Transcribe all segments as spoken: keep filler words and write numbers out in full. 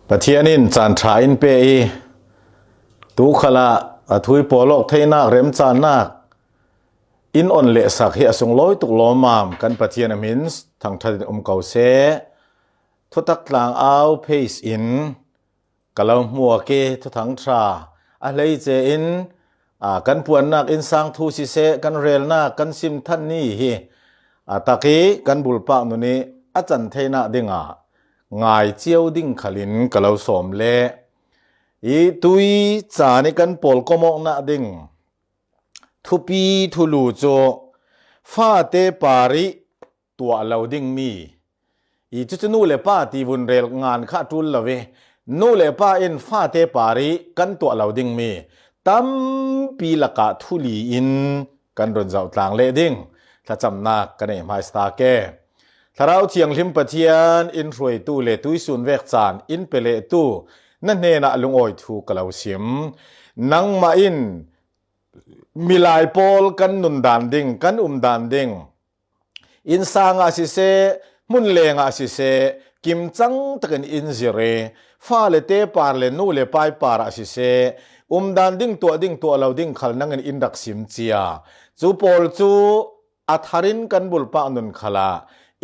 Pathian in caan ṭha in pe i, tu khalah a thu i pawlawk theinak remcannak in on lehsak hi a sunglawi tuk lawmmam kan Pathian a hmin thangṭhat in um ko seh. Thutak tlangau page in ka lo hmuak i, Thuthang Ṭha a hleice in, aa, kan puannak innsang thu siseh, kan relnak kan sim than ni hi a tak i kan bulpak nun i a can theinak dingah ngai cio ding khalin ka lo sawm le i tui caan i kan pawlkom awknak ding thupi thulu cu fate par i tuah lo dingmi i cucu nu le pa ti vun rel ngan kha a ṭul lo i, nu le pa in fate par i kan tuah lo dingmi tampi lakah thuli in kan run zoh tlang leh ding thlacamnak ka nei hmaisa ke. Thlarau Thianghlim Pathian in hruaitu le tuisun vek caan in pe lehtu na hnenah lungawi thu ka lo sim. Nangmah in milai pawl kan nun dan ding, kan um dan ding, innsang ah siseh, hmun leng ah siseh, kimcang takin in zir i, fale te par le nu le pa i par ah siseh, um dan ding, tuah ding, tuah lo ding khal nangin in rak sim cia. Cu pawl cu a thar in kan bulpak nun khalah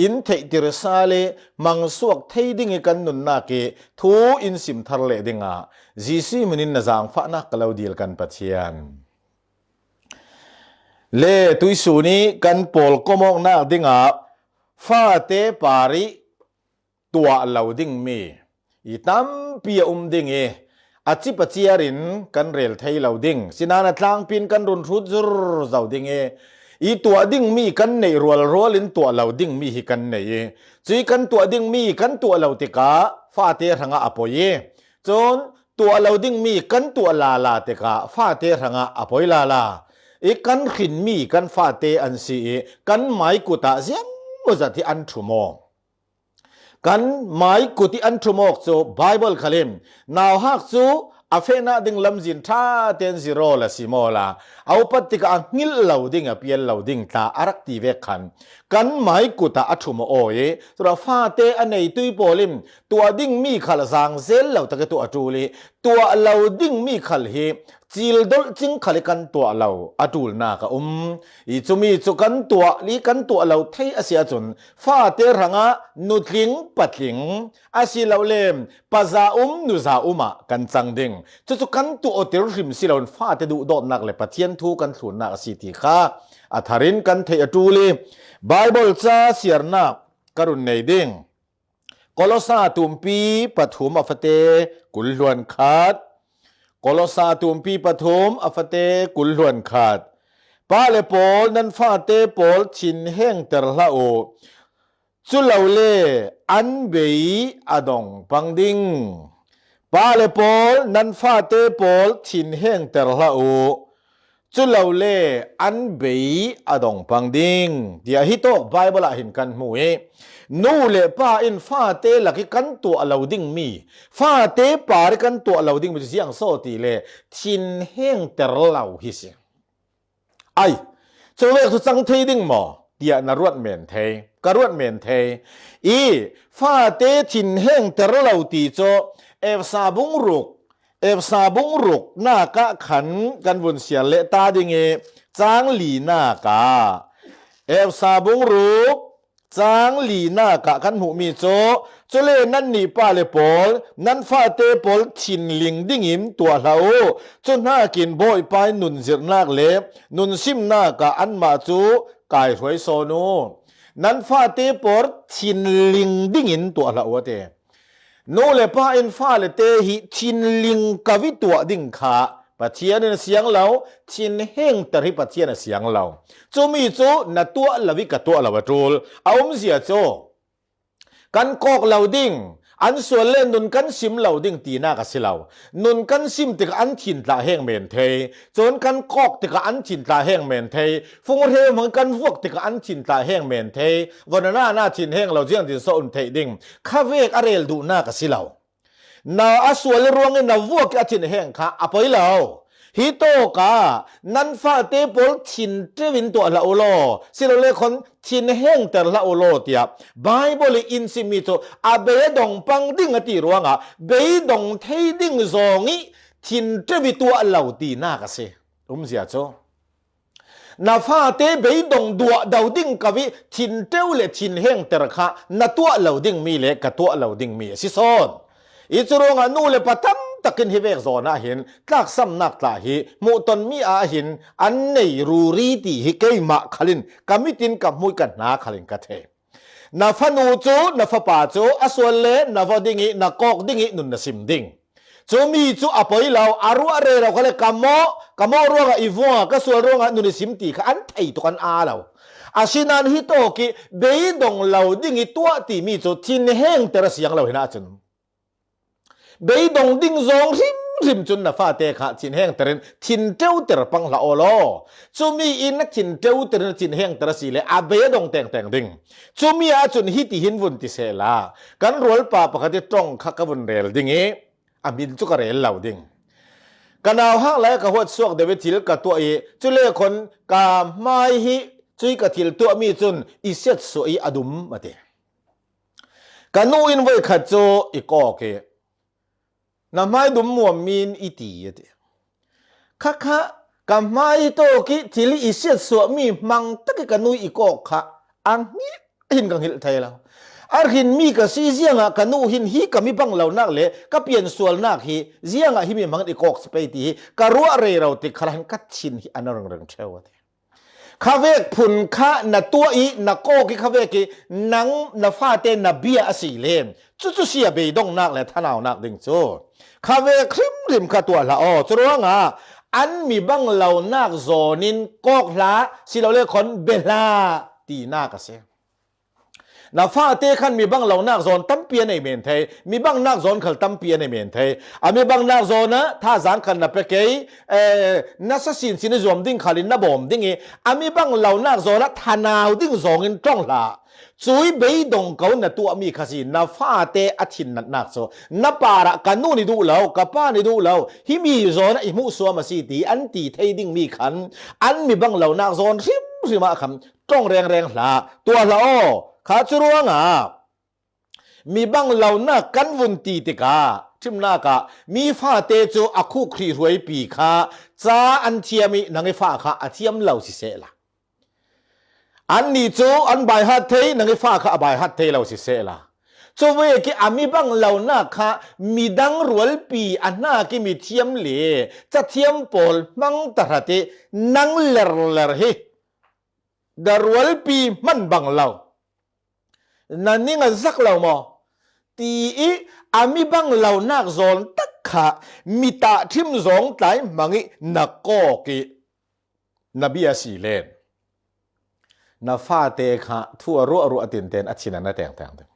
in theihtir sal i hmangsuak thei ding i kan nunnak i thu in sim thar leh dingah Jesuh hmin in na zaangfahnak ka lo dil kan Pathian. Le tuisun i kan pawlkom awknak dingah fate par i tuah lo dingmi i tampi a um ding i, a cip a ciar in kan rel thei lo ding. Sinan a tlangpi in kan run hrut zur zo ding i, i tuah dingmi kan neih rualrual in tuah lo dingmi hi kan nei i, cui kan tuah dingmi kan tuah lo tikah fate hrangah a poi i, cun tuah lo dingmi kan tuah lala tikah fate hrangah a poi lala i, kan hrinmi kan fate an si i, kan maikut ah ziangmawzat hi an ṭhum aw. Kan maikut i an ṭhum awk cu Baibal khal in nauhak cu a fehnak ding lamzin ṭha tein zir aw la, sim aw la, a upat tikah a hngilh lo ding, a pial lo ding tla a rak ti vek khan kan maikut ah a ṭhum aw i, cun a fate a neitu pawl in tuah dingmi khal zang zel lo tak i tuah a ṭul i, tuah lo dingmi khal hi cil dolh cing khal i kan tuah lo a ṭulnak a um i, cumi cu kan tuah i kan tuah lo thei a si ahcun fate hrangah nutling patling a si lo le paza um nuza um ah kan cang ding. Cucu kan tuah awtir hrim si loin fate duhdawtnak le Pathian thu kan thlunnak a si ti kha a thar in kan theih a ṭul i, Baibal ca siarnak ka run nei ding. Kolosa tumpi pathum a fate kul hluan khat. Kolosa tumpi pathum a fate kul hluan khat. Pa le pawl, nan fate pawl thinhengter hlah u. Culole an bei a dong pang ding. Pa le pawl, nan fate pawl thinhengter hlah u. Culole an bei a dong pang ding, tiah hi tawk Baibal ah hin kan hmu i, nu le pa in fate lak i kan tuah lo dingmi, fate par i kan tuah lo dingmi cu ziang so ti le thinhengter lo hi si. Ai, cuvek cu cang thei ding maw? Tiah na ruat men thei, ka ruat men thei i, fate thinhengter lo ti cu Efesa bung ruk, Efesa bung ruknak ah khan kan vun siar leh ta ding i, cang linak ah, Efesa bung ruk, cang linak ah kan hmuhmi cu, cule nannih pa le pawl, nan fate pawl thinling dingin tuah hlah u. Cu hnakin Bawipa i nun zirhnak le nun simnak ah anmah cu kaihruai sawn u. Nan fate pawl thinling dingin tuah hlah u a ti. Nu le pa in fale te hi thinling ka vi tuah ding kha Pathian in a siang lo, thinhengter hi Pathian a siang lo. Cumi cu na tuah lo i ka tuah lo a ṭul. A umzia cu kan kawk lo ding, an sual le nun kan sim lo ding tinak a si lo. Nun kan sim tikah an thin tla heng men thei. Cun kan kawk tikah an thin tla heng men thei. Funghreu hmang kan vuak tikah an thin tla heng men thei. Vananana thin heng lo ziangtin so un theih ding. Khavek a rel duhnak a si lo. Na a sual ruangin na vuak i a thin heng kha a poi lo. Hi tawka nan fate pawl thin teuin tuah hlah u law, silole khon thin hengter hlah u law, tiah Bible i in simmi cu a beidong pang ding a ti ruangah beidong thei ding zawng i thin teu i tuah lo tinak a si. Umzia cu na fate beidong duah do ding ko i thin teu le thin hengter kha na tuah lo dingmi le ka tuah lo dingmi a si sawn. I cu ruangah nu le pa tam takin hi vek zawn ah hin tlaksamnak tla hi hmuhtonmi ah hin an nei ruri ti hi keimah khalin ka mitin ka hmui ka hna khalin ka thei. Na fanu cu na fapa cu a sual le na va ding i na kawk ding i nun na sim ding. Cumi cu a poi lo, a ruah rero kha le ka mawh, ka mawh ruangah i vua, ka sual ruangah nun i sim ti kha an thei tuk, an aa lo. Asinain hi tawk i beidong lo ding i tuah timi cu thin hengter a siang lo hin ahcun beidong ding zawng hrimhrim cun na fate kha thin hengter in thin teuter pang hlah aw law. Cumi in na thin teuter in na thin hengter a si le a beidong tengteng ding. Cumi ahcun hiti hin vun ti sehla, kan rualpa pakhat i ṭong kha ka vun rel ding i a hmin cu ka rel lo ding. Ka nauhak lai ka huat suak deuh i thil ka tuah i cule khon ka hmai hi cui ka thil tuahmi cun i siatsuah i a dum a ti. Ka nu in voikhat cu i kawk i, na hmai dum muam min i ti a ti. Khakha ka hmai tawk i thil i siatsuahmi hmang tak i ka nu i kawk kha a hngilh hin ka hngilh thei lo. A hrinmi ka si ziangah ka nu hin hi ka mi bang lonak le ka piansualnak hi ziangah himi hmang i kawk si pei ti hi ka ruah rero tik khalah hin ka thin hi a na ringreng ṭheu a ti. Khavek phun kha na tuah i na kawk i khavek i nang na fate na bia a si le cucu si a beidongnak le thanaunak ding cu khavek hrimhrim kha tuah hlah aw. Curuangah an mi bang lonak zawn in kawk hlah, silole khon bia hlah tinak a si. Na fate khan mi bang lonak zawn tampi a nei men thei, mi bangnak zawn khal tampi a nei men thei. A mi bangnak zawn ah thazaang khal na pe kei, eh, na sa sinsin i zuam ding khal in na bawm ding i, a mi bang lonak zawn ah thanau ding zawng in ṭong hlah. Cui beidong ko na tuahmi kha si, na fate a thinnatnak cu na parah ka nu nih duh lo, ka pa nih duh lo, himi zawn ah i hmuhsuam a si ti an ti thei dingmi khan an mi bang lonak zawn hrimhrim ah khan ṭong rengreng hlah, tuah hlah aw. Kha cu ruangah mi bang lonak kan vun ti tikah ṭhimnak ah mi fate cu a khuk hrihruaipi kha ca an thiam i nang i fa kha a thiam lo sisehla, annih cu an baihat thei, nang i fa kha a baihat thei lo sisehla, cuvek i a mi bang lonak kha midang rualpi a hnak i mithiam le cathiam pawl hmang tahrat i nang lerler hi da rualpi hman bang lo, na ning a zak lo maw? Ti i a mi bang lonak zawn tak kha mi tahṭhim zawng tlai hmang i na kawk i na bia si len na fate kha thu a ruah ruah tinten a thin a na tengteng ding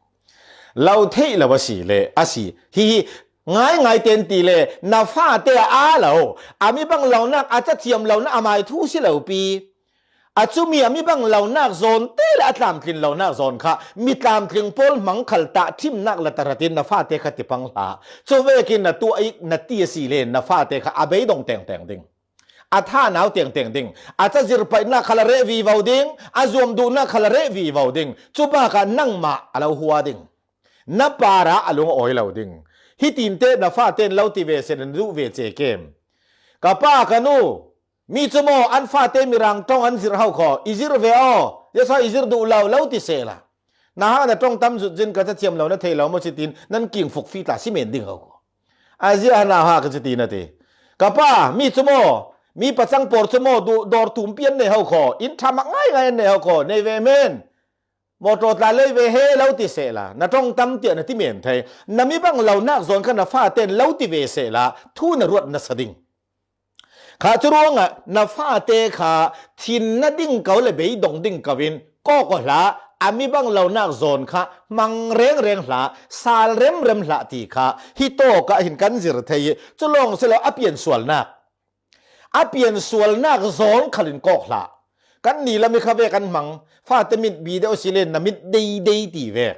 lo theih lo a si le a si. Hihi ngaingai ten ti le na fate a aa lo, a mi bang lonak a cathiam lonak a mai thu si lo pi. A cumi a mi bang lonak zawn te le a tlamtlin lonak zawn kha mi tlamtling pawl hmang khal tahṭhimnak la tahratin na fate kha tipang hlah. Cuvekin na tuah i na ti a si le na fate kha a beidong tengteng ding, a thanau tengteng ding, a cazir paihnak khal a reh vivo ding, a zuam duhnak khal a reh vivo ding. Cu bakah nangmah a lo hua ding, na parah a lung a awi lo ding. Hitinte na faten lo ti ve seh le na duh ve ce kem. Ka pa ka nu, mi cu maw an fate mirang ṭong an zirh ho khaw, i zirh ve aw, ziasa i zirh duh lo, lo ti sehla. Na hak na ṭong tam zut zin ka cathiam lo na thei lo maw si tiin nan king fukfi tla si men ding ho khaw. A zia hna ha ka si ti na ti. Ka pa, mi cu maw, mi pacang por cu maw, du-, dawr tumpi an nei ho khaw, in ṭha mak ngaingai an nei ho khaw, nei ve men. Mawṭaw tla lei ve he lo ti sehla, na ṭong tam tiah na ti men thei. Na mi bang lonak zawn kha na faten lo ti ve sehla, thu na ruat nasa ding. Kha cu ruangah na fate kha thin na ding ko le beidong ding ko in kawk aw hlah, a mi bang lonak zawn kha hmang rengreng hlah, sal remrem hlah ti kha hi tawk ah hin kan zir thei i, cu lawng si lo a piansualnak, a piansualnak zawn khal in kawk hlah. Kan ni lam i kha ve kan hmang, fate mit bi deuh si le na mit deidei ti ve.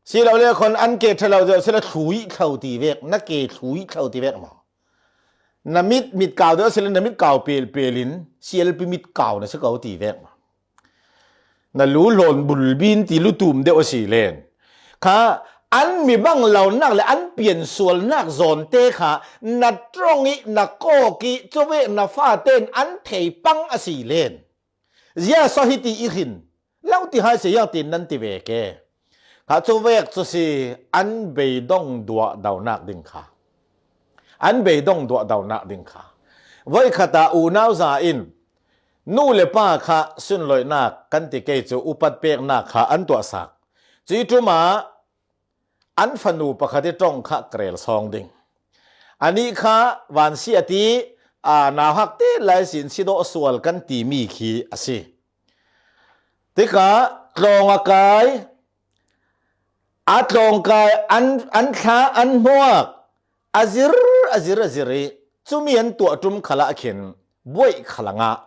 Si lo le khon an ke ṭha lo deuh si le thlui thlo ti vek, na ke thlui thlo ti vek maw? Na mit, mit kau deuh a si len, na mit kau pelpel in, sialpi mit kau na si ko ti vek maw. Na lu hlawn bulbin ti lu tum deuh a si len. Kha an mi bang lonak le an piansualnak zawnte kha na ṭawng ih, na kawk ih, cuvek na fate in an thei pang a si len. Ziasaw hiti i rin lo ti hai si hiang tin nan ti ve ke. Kha cuvek cu si an beidong duah donak ding kha. An beidong duah donak ding kha. Voikhat ah unau za in nu le pa kha sunloihnak kan ti kei cu upat peknak kha an tuahsak. Cuih ṭum ah an fanu pakhat ih ṭong kha ka rel sawng ding. Anih kha vansiat ih, aa, nauhak te lai sin si dawh sual kan timi khi a si. Tikah tlawng a kai, a tlawng kai an, an thla, an hmuak, a zir, a zir, a zir ih cumi an tuah ṭum khalah khin buaih khal a ngah.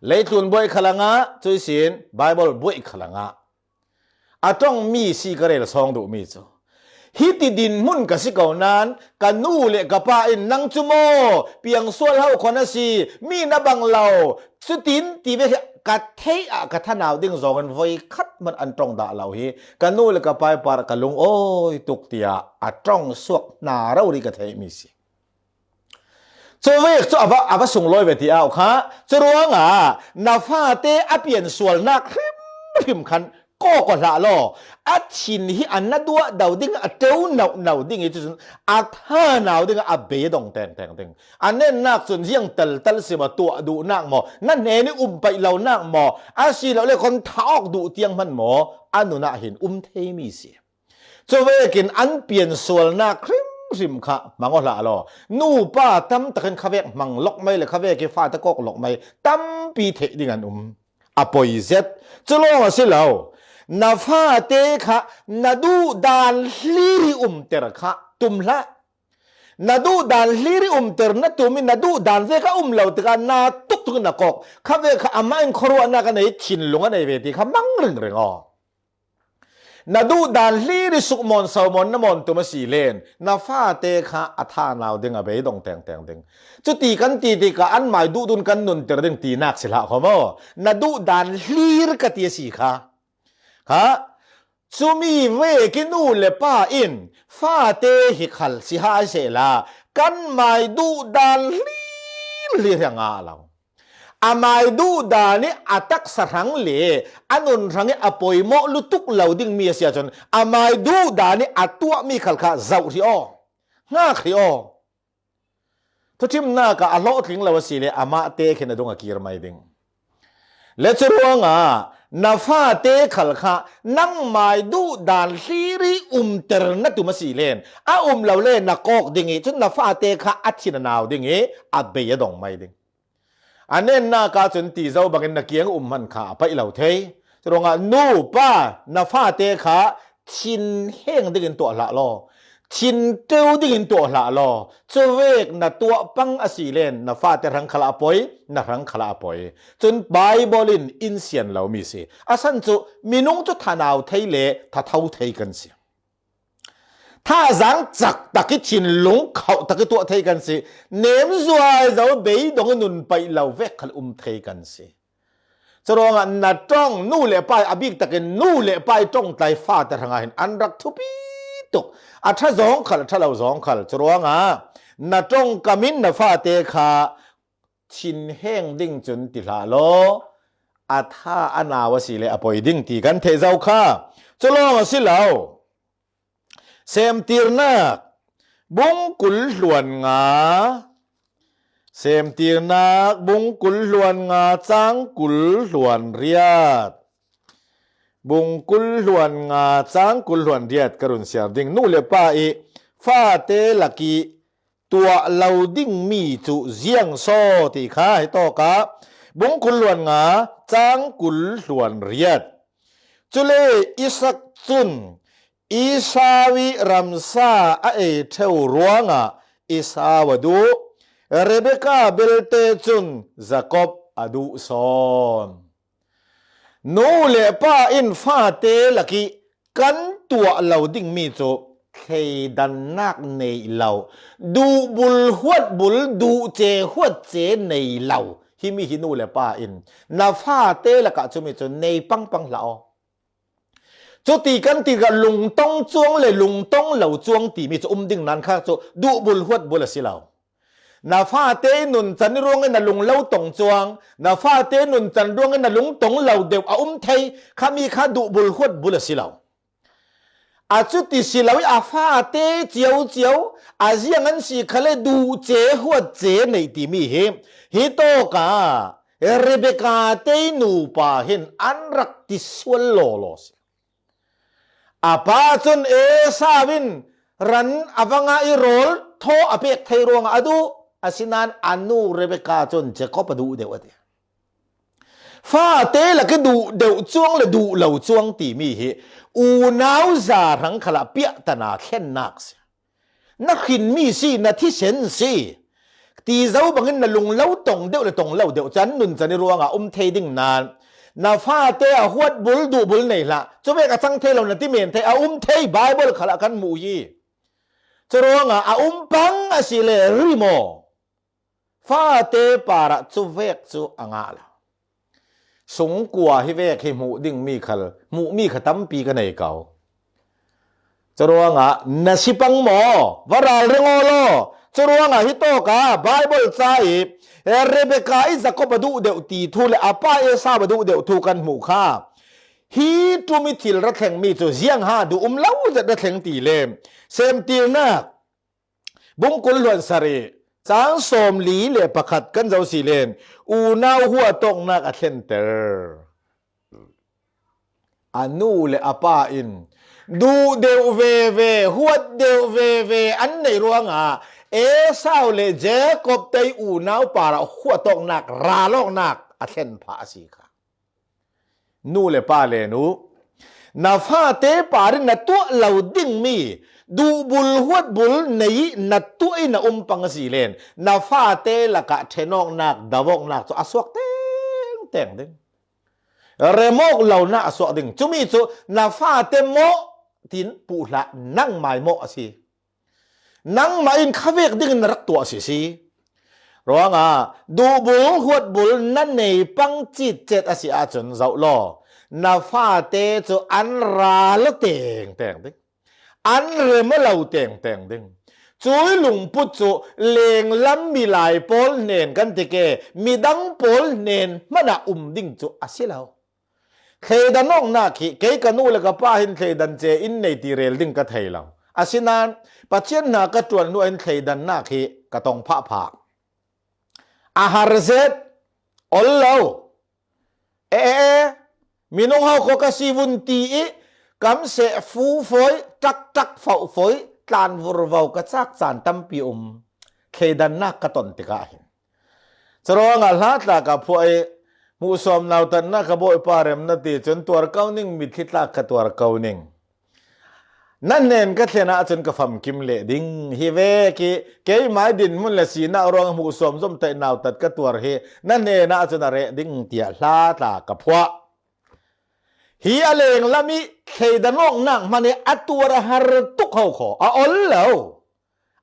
Leitlun buaih khal a ngah, cuih sin Baibal buaih khal a ngah. A ṭongmi si ka rel sawng duhmi cu. Hiti dinhmun ka si ko nain ka nu le ka pa in, "Nang cu maw piangsual ho khaw na si, mi na bang lo," cutin ti ve hi ka theih ah ka thanau ding zawngin voikhat hmanh an ṭong dah lo hi ka nu le ka pa ih par ka lungawi tuk, tiah a ṭong suak hna rori ka theihmi si. Cuvek cu a va, a va sunglawi ve ti au kha. Curuangah na fate a piansualnak hrimhrim khan kawk aw hlah law, a thin hi a na duah do ding, a ṭeu nauhnauh ding ih cucun a thanau ding a bei a dong tengteng ding. A nennak cun ziang taltal si maw, tuah duhnak maw, na hnen ih um paih lonak maw, asilole kon thah awk duh tiang hmanh maw, a nun ah hin um theimi si. Cuvekin an piansualnak hrimhrim kha hmang aw hlah law, nupa tamtak in khavek hmang lawkmai le khavek ih fate kawk lawkmai tampi theih ding an um. A poi zet. Cu lawng a si lo. Na fate kha na duhdan hlir ih umter kha tum hlah. Na duhdan hlir ih umter na tum ih na duhdan vek a um lo tikah na tuktuk in na kawk. Khavek kha amah in khuaruahnak a nei, thinlung a nei ve ti kha mang ringring aw. Na duhdan hlir ih sukmawn somawn na mawn tum a si len, na fate kha a thanau ding a bei dong tengteng ding. Cuti kan ti tikah anmai duhdun kan nunter ding tinak si hlah kho maw? Na duhdan hlir ka ti a si kha. Kha, cumi vek ih nu le pa in fate hi khal si hai sehla, kanmai duhdan hlir hlir hi a ngah lo. Amai duhdan ih a taksa hrang le a nun hrang ih a poimawh lutuk lo dingmi a si ahcun, amai duhdan ih a tuahmi khal kha zoh hrih aw, hngak hrih aw. Thuṭhimnak ah a hlawhtling lo a si le amahte khin a dung a kir mai ding. Le curuangah na fate khal kha nangmai duhdan hlir ih umter na tum a si len, a um lo le na kawk ding ih cun na fate kha a thin a nau ding ih a bei a dong mai ding. A nennak ahcun ti zo bangin na kiang um hman kha a paih lo thei. Curuangah nu, pa, na fate kha thinheng dingin tuah hlah law, thinṭeu dingin tuah hlah law. Cuvek na tuah pang a si len na fate hrang khalah a poi, na hrang khalah a poi. Cun Baibal in in sian lomi si. A san cu minung cu thanau thei le thatho thei kan si. Thazang cak tak ih thinlung khauh tak ih tuah thei kan si. Nem zuai zo beidong ih nun paih lo vek khal um thei kan si. Curuangah na ṭong nu le pa ih a bik takin nu le pa ih ṭongtlai fate hrangah hin an rak thupi tuk. A ṭha zawng khal, a ṭha lo zawng khal. Curuangah na ṭongkam in na fate kha thinheng ding cun ti hlah law, a tha a nau a si le a poi ding ti kan theih zo kha. Cu lawng a si lo. Semtirnak bung kul hluan nga, Semtirnak bung kul hluan nga cang kul hluan riat. Bung kul hluan nga cang kul hluan riat ka run siar ding. Nu le pa ih fate lak ih tuah lo dingmi cu ziang saw ti kha hi tawkah bung kul hluan nga cang kul hluan riat. Cule Isak cun Esau ih ramsa a ei ṭheu ruangah Esau a duh, Rebekah belte cun Jakob a duh sawn. Nu le pa in fate lakih kan tuah lo dingmi cu thleidannak nei lo, duhbul huatbul, duhce huatce nei lo, himi hi nu le pa in na fate lakah cumi cu nei pangpang hlah aw. Cuti kan ti kha, lungtong cuang le lungtong lo cuang timi cu um ding nan kha cu duhbul huatbul a si lo. Na fate nuncan i ruangin na lung lo tong cuang, na fate nuncan ruangin na lungtong lo deuh a um thei khami kha duhbul huatbul a si lo. A cuti si lo i a fate cio cio, a ziang an si khale duhce huatce nei timi hi, hi tawka Rebekah te nupa hin an rak ti sual lawlaw si. A pa cun Esau in ran a vanga i rawl thaw a pek thei ruangah a duh, asinain a nu Rebekah cun Jacob a duh deuh a ti. Fate lak i duh deuh cuang le duh lo cuang timi hi unau za hrang khalah piahtana thlennak si. Na hrinmi si, na thisen si. Ti zo bangin na lung lo tong deuh le tong lo deuh can nuncan i ruangah um thei ding nan, na fate a huatbul duhbul nei hlah. Cuvek a cang thei lo na ti men thei, a um thei, Baibal khalah kan hmuh hi. Curuangah a um pang a si le rim aw. Fate parah cuvek cu a ngah lo. Sungkua hi vek hi hmuh ding mi khal, hmuhmi kha tampi ka nei ko. Curuangah na si pang maw? Va ralring aw law. Curuangah hi tawka Baibal ca i Rebekah i Jacob a duh deuh ti thu le a pa Esau a duh deuh thu kan hmuh kha. Hi ṭum i thil ra thlengmi cu ziang ha duh um lo zet ra thleng ti le semtirnak bungkul hluan sarih, cang sawmli le pakhat kan zo si len unau huatawknak a thlenter. A nu le a pa in duh deuh veve, huat deuh veve an neih ruangah Esau le Jacob te unau parah huatawknak, ralawknak a thlen phah a si kha. Nu le pa le nu, na fate par in na tuah lo dingmi duhbul huatbul nei i na tuah i na um pang a si len, na fate lakah ṭhenawknak, davawknak cu a suak tengteng ding. Remawk lonak a suak ding. Cumi cu na fate mawh tin puh hlah, nangmai mawh a si. Nangmah in khavek dingin na rak tuah sisi. Ruangah duhbul huatbul na nei pang citcet a si ahcun zoh law, na fate cu an ral tengteng ding, an rem lo tengteng ding. Cui lungput cu lenglam milai pawl hnen kan ti ke, midang pawl hnen hmanah um ding cu a si lo. Thleidan awknak hi kei ka nu le ka pa hin thleidan ce in nei ti rel ding ka thei lo. Asinain Pathian hna ka ṭuan hnu ah hin thleidannak hi ka tong phahphah. A har zet, ol lo. E, e, e, minung ho kho ka si vun ti i kam seh fu fawi, ṭak ṭak fauh fawi, tlan vurvo ka cak caan tampi um. Thleidannak ka ton tikah hin Curuangah hla tlak a phuah i hmuhsuam nautatnak ka Bawipa rem na ti cun tuar ko ning, mitthli tlak ka tuar ko ning. Na hnen ka thlen ahcun ka famkim leh ding. Hi vek i keimai dinhmun le sinak ruangah hmuhsuam zomtaih nautat ka tuar hi na hnen ahcun a reh ding tiah hla tlak ka phuah. Hi a lenglam i thleidan awknak hmanh i a tuar a har tuk ho kho, a ol lo.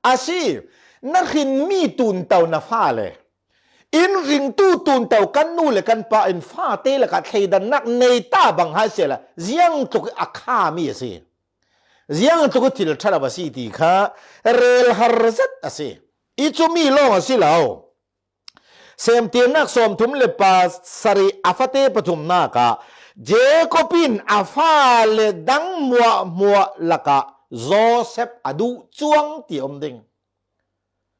A si, na hrinmi tunto na fale in ringtu tunto kan nu le kan pa in fate lakah thleidannak nei ta bang hai sehla ziang tluk i a khami a si. Ziang tluk i thil ṭha lo a si ti kha rel har zet a si. I cumi lawng a si lo. Semtirnak sawmthum le pasarih a fate pathumnak ah Jacob in a fale dang hmuahhmuah lakah Joseph a duh cuang ti a um ding.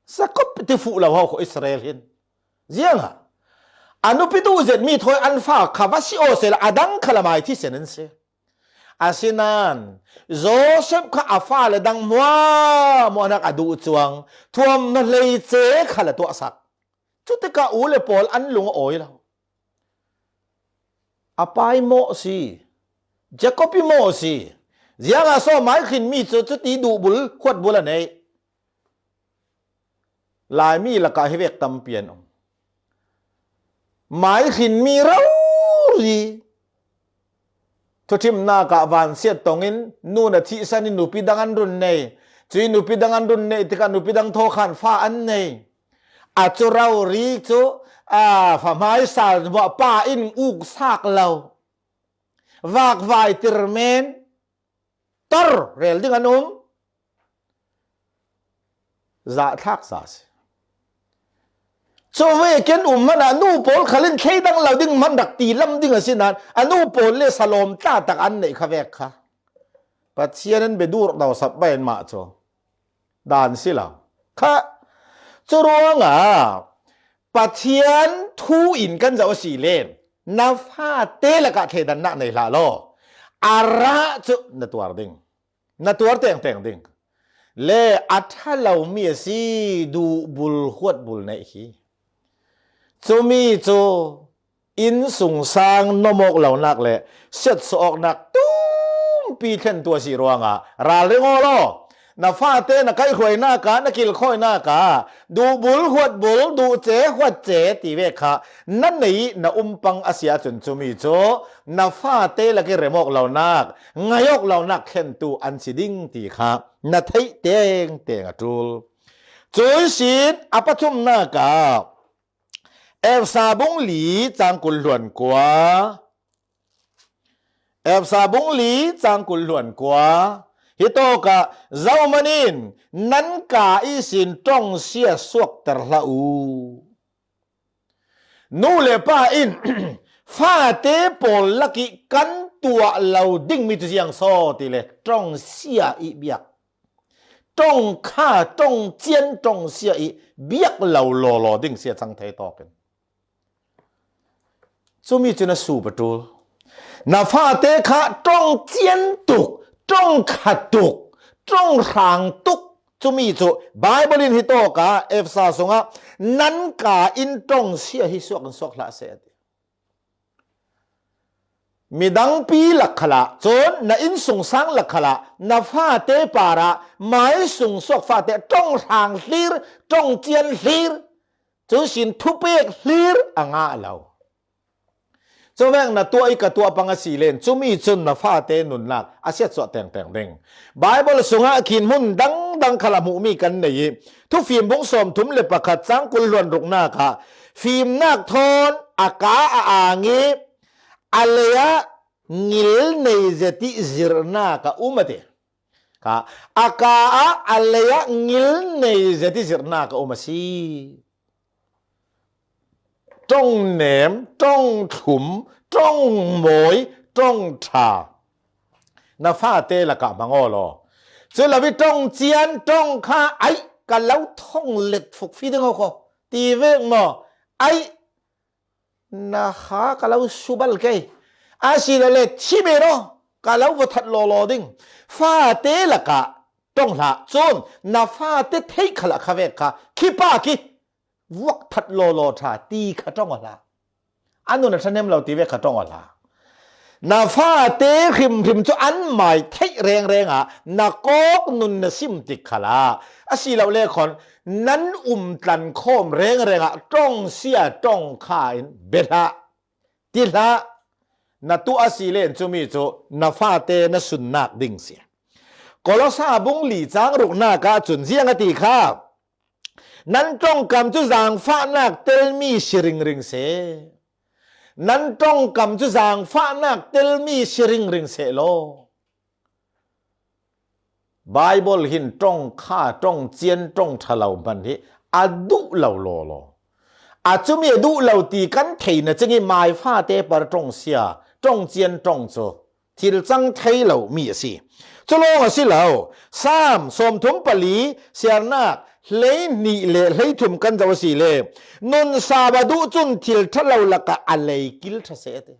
Jacob ti fuh lo ho kho Israel hin. Ziangah a nupi duh zetmi thawi an fa kha va si aw sehla a dang kha lamai thisen an si. Asinain Joseph kha a fale dang hmuahhmuahnak a duh cuang, thuam hna hleice kha la tuahsak. Cutikah u le pawl an lung a awi lo. A pai mawh si, Jacob i mawh si. Ziangah so mai hrinmi cu cuti duhbul huatbul a neih. Laimi lakah hi vek tampi an um. Mai hrinmi rori Thuṭhimnak ah vansiat tongin nu na thihsan in nupi dang an run nei. Cui nupi dang an run neih tikah nupi dang thaw khan fa an nei. A cu rori cu, a, fa hmaisa hmuah pa in uk sak lo. Vakvai tir men. Tor rel ding an um. Zahthlak sa a si. Cu vekin um hmanh ah nu pawl khal in thleidang lo ding hmanh rak ti lam ding a si nain a nu pawl le salawm tla tak an neih kha vek kha. Pathian an bia dur do sap bai anmah cu dan si lo. Kha cu ruangah Pathian thu in kan zoh a si le na fate lakah thleidannak nei hlah law. A rah cu na tuar ding. Na tuar tengteng ding. Le a ṭha lomi a si, duhbul huatbul neih hi. Cumi cu innsungsang nomawk lonak le siatsuah awknak tumpi thlentu a si ruangah ralring aw law. Na fate na kaihhruainak ah, na kilkhawinak ah duhbul huatbul, duhce huatce ti vek kha na neih na um pang a si ahcun cumi cu na fate lak i rem awk lonak, ngaih awk lonak thlentu an si ding ti kha na theih tengteng a ṭul. Cui sin a pathumnak ah Efesa bung li cang kul hluan kua, Efesa bung li cang kul hluan kua, hi tawkah zohman in nan ka ihsin ṭongsia suakter hlah u. Nu le pa in fate pawl lak i kan tuah lo dingmi cu ziang saw ti le ṭongsia i biak, ṭongkha, ṭongcian, ṭongsia i biak lo lawlaw ding si a cang thei tawkin. Cumi cu na sup a ṭul. Na fate kha ṭongcian tuk, ṭongkha tuk, ṭonghrang tuk. Cumi cu Baibal in hi tawkah Efesa sungah nan ka in ṭongsia hi suak in suak hlah seh a ti. Midangpi lak khalah cun na innsungsang lak khalah na fate parah mai sung suak fate ṭonghrang hlir, ṭongcian hlir, cun sin thupek hlir a ngah lo. Cuvek na tuah i ka tuah pang a si len cumi cun na fate nunnak a siatsuah tengteng ding. Baibal sungah khin hmun dangdang khal a hmuhmi kan nei i Thufim bung sawmthum le pakhat cang kul hluan ruknak ah fimnak thawn a ka a ang i a lei ah ngil nei zet i zirhnak a um a ti. Kha, a ka ah a lei ah ngil nei zet i zirhnak a um a si. Ṭongnem, ṭongthlum, ṭongmawi, ṭongṭha. Na fate lakah hmang aw law. Cu lo i ṭongcian, ṭongkha, ai, ka lo thong let fukfi ding ho kho. Ti vek maw? Ai, na ha ka lo subal kei. A si lo le thi men aw, ka lo va that lawlaw ding. Fate lakah ṭong hlah. Cun na fate theih khalah kha vek kha khi pa khi vuak that lawlaw ṭha ti kha ṭong aw hlah. A nun a ṭhahnem lo ti vek kha ṭong aw hlah. Na fate hrimhrim cu an mai theih rengreng ah na kawk nun na sim tik khalah a si lo le khawn nan um tlan khawm rengreng ah ṭongsia ṭongkha in bia hlah, ti hlah. Na tuah a si len cumi cu na fate na sunnak ding si. Kolosa bung li cang ruknak ah cun ziang a ti kha. Nan ṭongkam cu zaangfahnak telmi si ringring seh. Nan ṭongkam cu zaangfahnak telmi si ringring seh law. Baibal hin ṭongkha, ṭongcian, ṭongṭha lo hman hi a duh lo lawlaw. A cumi a duh lo ti kan thei na cing i mai fate par ṭongsia, ṭongcian, ṭong cu thil cang thei lo mi a si. Cu lawng a si lo. Salm sawmthum pali siarnak hleihnih le hleithum kan zoh a si le nun sau a duh cun thil ṭha lo lakah a lei kil ṭha seh a ti.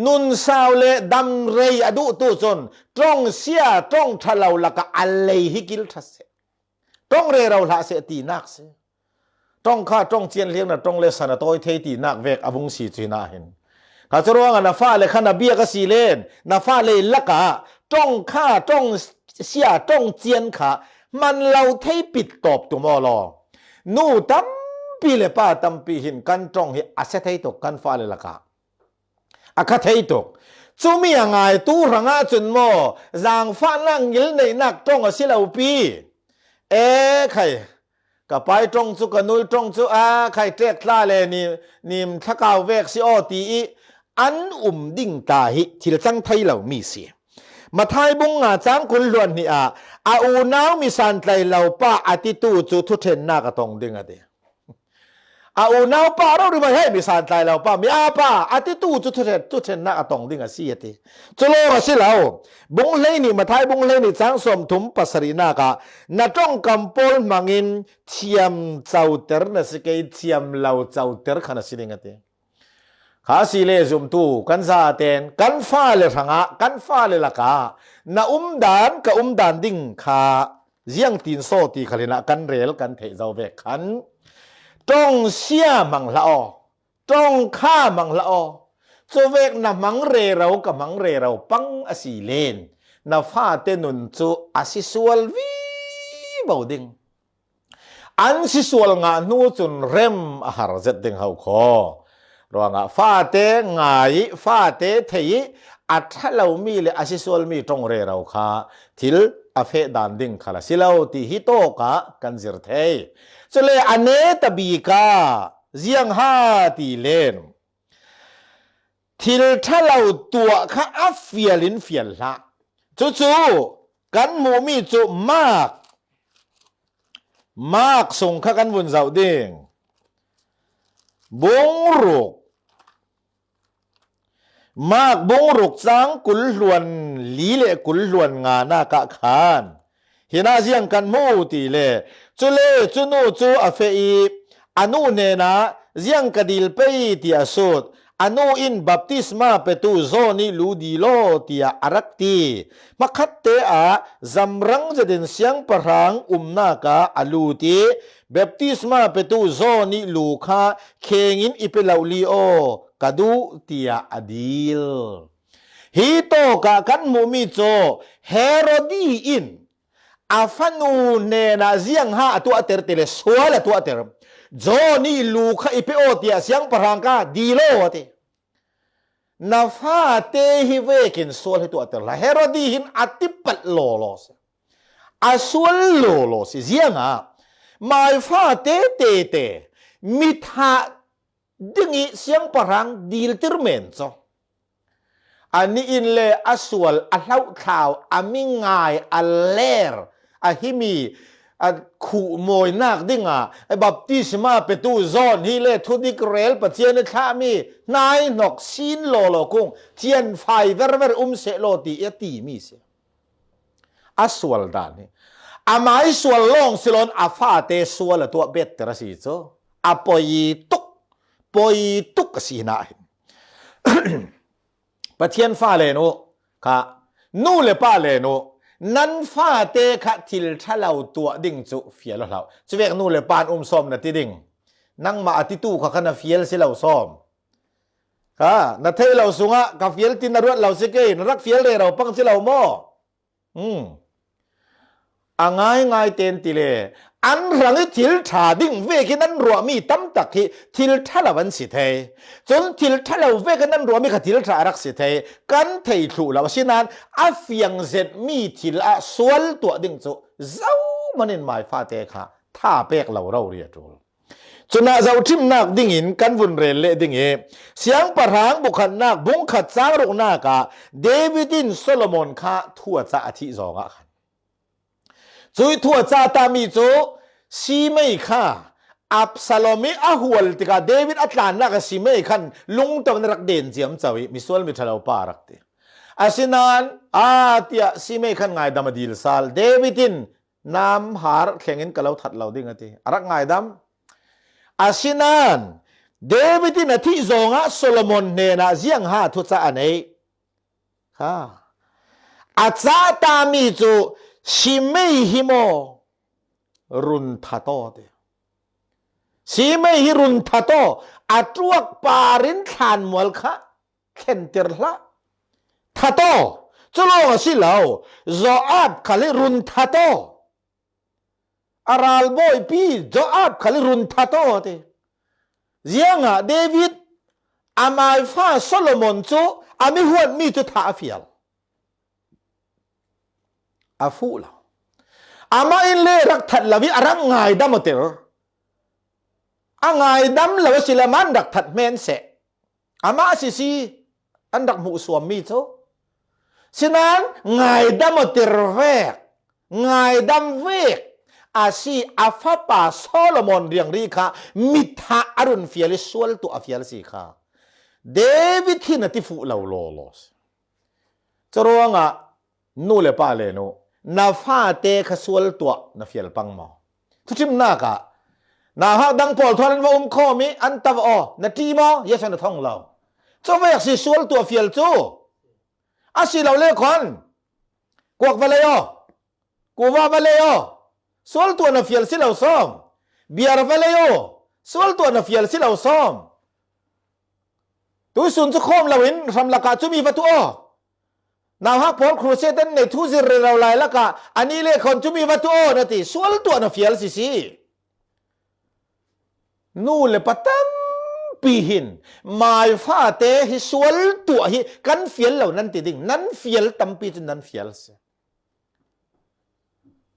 Nun sau le damrei a duhtu cun ṭongsia, ṭongṭha lo lakah a lei hi kil ṭha seh. Ṭong rero hlah seh tinak si. Ṭongkha, ṭongcian hliang na ṭong le san a tawi thei tinak vek a vung si cu hin ah hin. Kha cu ruangah na fale kha na biak a si len, na fale lakah ṭongkha, ṭongsia, ṭongcian kha hman lo thei pit tawp tum aw law. Nu tampi le pa tampi hin kan ṭong hi a sia thei tuk kan fale lakah. A kha thei tuk. Cumi a ngaitu hrangah cun maw, zangfahnak ngilneihnak ṭong a si lo pi. E khai, ka pai ṭong cu, ka nui ṭong cu, a khai ṭek tla le ni, nim thlakau vek si aw ti i an um ding ta hi thil cang thei lomi si. Mathai bung nga cang kul hluan hnih ah, a unau mi santlai lo pa a titu cu thuṭhennak a tong ding a ti. A unau pa rori mai hei mi santlai lo pa, mi a pa a titu cu thuṭhen, thuṭhennak a tong ding a si a ti. Cu lawng a si lo. Bung hleihnih, Mathai bung hleihnih cang sawmthum pasarihnak ah, na ṭongkam pawl hmangin thiam coter na si kei, thiam lo coter kha na si ding a ti. Kha si le zumtu kan zaten, kan fale hrangah, kan fale lakah na umdan, ka umdan ding kha ziangtin saw ti khal hinah kan rel kan theih zo vek khan, ṭongsia hmang hlah aw, ṭongkha hmang hlah aw. Cuvek na hmang rero, ka hmang rero pang a si len, na fate nun cu a si sual vivo ding. An si sual ngah hnu cun rem a har zet ding ho kho. Ruangah fate ngai i, fate thei i, a ṭha lomi le a si sualmi ṭong rero kha thil a feh dan ding khal a si lo ti hi tawkah kan zir thei. Cule a neta bik ah ziang ha ti len, thil ṭha lo tuah kha a fial in fial hlah. Cucu kan hmuhmi cu Mark, Mark sung kha kan vun zoh ding. Bung ruk, Mark bung ruk cang kul hluan li le kul hluan nga nak ah khan hinah ziang kan hmu ti le, cule cu nu cu a feh i a nu hnenah, ziang ka dil pei, ti a sut. A nu in baptisma petu John ih lu dil aw, tiah a rak ti. Hmakhatte ah zamrang zetin siangpahrang umnak ah a lut i baptisma petu John ih lu kha kheng in i pe lo li aw, ka duh, tiah a dil. Hi tawkah kan hmuhmi cu Herodi in a fanu hnenah ziang ha a tuahter ti le sual a tuahter. John ih lu kha i pe aw, tiah siangpahrang ka dil aw a ti. Na fate hi vekin sual hi tuahter hlah. Herodi hin a tipat lawlaw si. A sual lawlaw si. Ziangah mai fate tete mi thah ding ih siangpahrang diltir men cu. Anih in le a sual, a hlauhthlau, a mi ngai, a ler, a himi a khuh mawinak dingah baptisma petu John hi le thudik rel Pathian ih thlahmi hnaihnok sin lawlaw kung thianfai verver um seh law ti a timi si. A sual dan hi. Amai sual lawng si loin a fate sual a tuah better a si cu. A poi tuk, poi tuk a si hna hin. Pathian fale nu kha, nu le pa le nu, nan fate kha thil ṭha lo tuah ding cu fial aw hlah. Cuvek nu le pa an um sawm na ti ding. Nangmah a titu kha kha na fial si lo sawm. Kha, na theih lo sungah ka fial tin na ruat lo si kei, na rak fial rero pang si lo maw? Hmm. A ngaingai ten ti le, an hrang ih thil ṭha ding vekin an ruahmi tam tak hi thil ṭha lo an si thei. Cun thil ṭha lo vekin an ruahmi kha thil ṭha a rak si thei. Kan thei thluh lo, asinain a fiang zetmi thil ah sual tuah ding cu zohman in mai fate kha tha pek lo rori a ṭul. Cunah zohṭhimnak dingin kan vun rel leh ding ih, Siangpahrang bukhatnak bungkhat cang ruknak ah David in Solomon kha thu a cah a thih zawngah khan, cuih thu a cah tami cu Simei kha Absalom ih a hual tikah David a tlannak ah Simei khan lungto in a rak den ciamco ih misual miṭhalo pa a rak ti. Asinain, aa, tiah Simei khan ngaidam a dil sal. David in namhar thlengin ka lo that lo ding a ti. A rak ngaidam. Asinain David in a thih zawngah Solomon hnenah ziangha thucah a neih. Kha. A cah tami cu Simei hi maw? Run that aw ti. Simei hi run that aw. A ṭuak par in thlanmual kha thlentir hlah. That aw. Cu lawng a si lo. Joab khal hi run that aw. A ralbawipi Joab khal hi run that aw a ti. Ziangah David Amai fa Solomon cu a mi huatmi cu thah a fial. A fuh lo. Amah in le rak that lo ih a rak ngaidam aw tir. A ngaidam lo a si le man rak that hmenseh. Amah sisi an rak hmuh suammi cu. Sinan ngaidam aw tir vek, ngaidam vek a si a fapa Solomon riangri kha mithah a run fial ih sual tuah a fial si kha David hi na ti fuh lo lawlaw si. Curuangah nu le pa le nu, na fate kha sual tuah na fial pang maw? Thuṭhimnak ah nauhak dang pawl thawn an va um khawm ih an tava aw, na ṭih maw? Yesu na thong lo. Cuvek si sual tuah fial cu. A si lo le khawn kuak va lei aw, kuva va lei aw, sual tuah na fial si lo sawm. Biar va lei aw, sual tuah na fial si lo sawm. Tuisun cu khawm loin hram lakah cumi va tuah aw. Nauhak pawl crusade an nei thu zir rero lai lakah anih le khawn cumi va tuah aw na ti, sual tuah na fial sisi. Nu le pa tampi hin mai fate hi sual tuah hi kan fial lo nan ti ding, nan fial tampi cu nan fial si.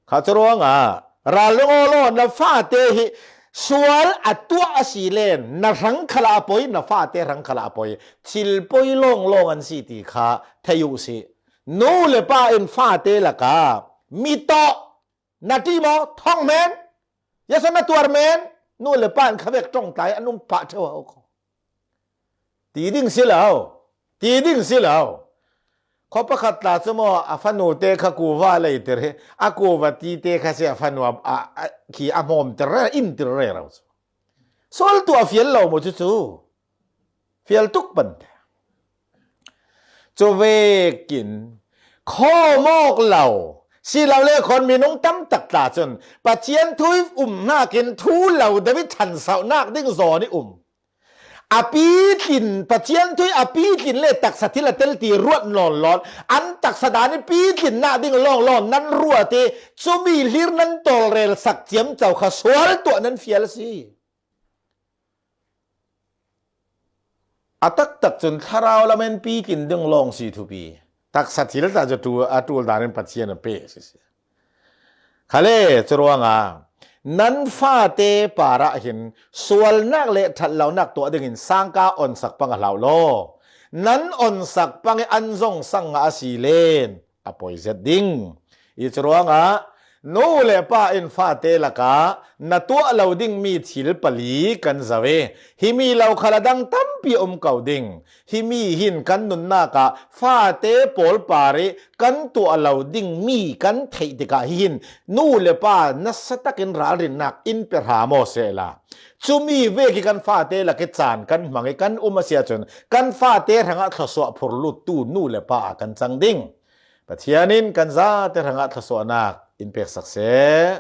Kha curuangah ralring aw law, na fate hi sual a tuah a si len na hrang khalah a poi, na fate hrang khalah a poi. Thil poi lawnglawng an si ti kha thei uh si. Nu le pa in fate lakah mi tawh na ṭih maw? Thong men, Yesu na tuar men. Nu le pa in khavek ṭongtlai an um pah ṭheu hau kho. Ti ding si lo, ti ding si lo. Khaw pakhat tla cu maw, a fanu te kha kuva leiter hi, a kuva ti te kha si a fanu a, a, a, khi a hmawmter rero, intir rero cu. Sual tuah a fial lo maw cucu? Fial tuk pante. Cuvekin khawm awk lo si lo le khawn minung tam tak tla cun Pathian thu ih um hnakin thu lo deuh ih ṭhansohnak ding zawn ih um. A pitlin, Pathian thu ih a pitlin le taksa thil a tel ti ruat nawn lo. An taksa dan ih pitlinnak ding lawnglawng nan ruat ih cumi hlir nan tawlrel sak ciamco kha sual tuah nan fial a si. A taktak cun thlarau lam in pitlin ding lawng si thupi. Taksa thil tla cu ṭul, a ṭul dan in Pathian a pe sisi. Khale, curuangah nan fate parah hin sualnak le ṭhat lonak tuah dingin sangka onsak pang a hlau law, nan onsak pang ih an zong sang ngah a si len a poi zet ding. Ih curuangah nu le pa in fate lakah na tuah lo dingmi thil pali kan zoh ih, himi lo khal a dang tampi a um ko ding. Himi hin kan nunnak ah fate pawl parih kan tuah lo dingmi kan theih tikah hihin nu le pa nasa takin ralrinnak in pe hram aw sehla, cumi vek ih kan fate lak ih caan kan hmang ih kan um a si ahcun kan fate hrangah thluasuah phurluttu nu le pa ah kan cang ding. Pathian in kan zate hrangah thluasuahnak in peksak seh.